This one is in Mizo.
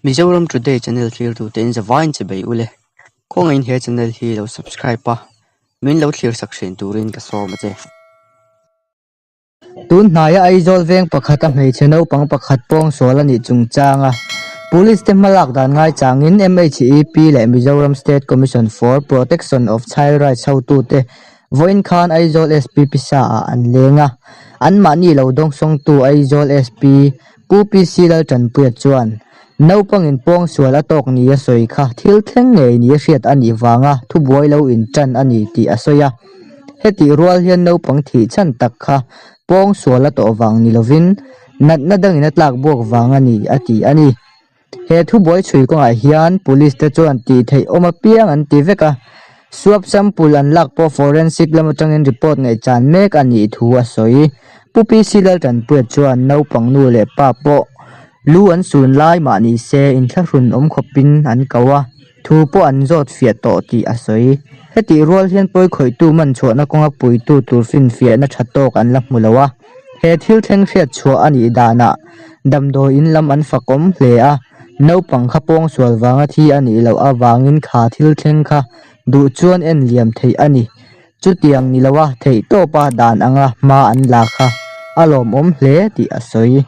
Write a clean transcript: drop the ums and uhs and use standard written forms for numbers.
Mizoram Today channel thlirtute in zavaiin che bei ule. Khawngaihin he channel hi lo subscribe a, min lo thlir sak thin turin ka sawm a che. Tun hnaia Aizawl veng pakhata hmeichhe naupang pakhat pawngsual a nih chungchanga Police te hmalak dan ngaichangin MHEP leh Mizoram State Commission for Protection of Child Rights hotute vawiin khan Aizawl SP pisa ah an leng a, anmahni lo dawngsawngtu Aizawl SP Pu PC Laltanpuia chuan, Naupangin pawngsual a tawk nia sawi kha thil thleng ngei nia hriat a nih vanga thubuai lo intan a ni tih a sawi a. Hetih rual hian naupang thih chhan tak kha pawngsual a tawh vang ni lovin natna dangin a tlak buak vang a ni a ti a ni. He thubuai chhui kawngah hian Police te chuan tih theih awm apiang an ti vek a, Swab sample an lak pawh forensic lam atangin report ngaihchan mek a nih thu a sawi. Pu PC Laltanpuia chuan naupang nu leh pa pawh lu an sun lai mah ni se inthlahrun awm khawpin an ko a, thu pawh an zawt fiah tawh tih a sawi. Hetih rual hian pawi khawihtu man chhuahna kawnga puitu tur finfiahna tha tawk an la hmu lo a, he thil thleng hriat chhuah a nih danah damdawi in lam an fakawm hle a. Naupang kha pawngsual vanga thi a nih loh avangin kha thil thleng kha duh chuan en liam theih a ni. Chutiang ni loa theih tawpa dan anga hma an la kha a lawmawm hle tih a sawi.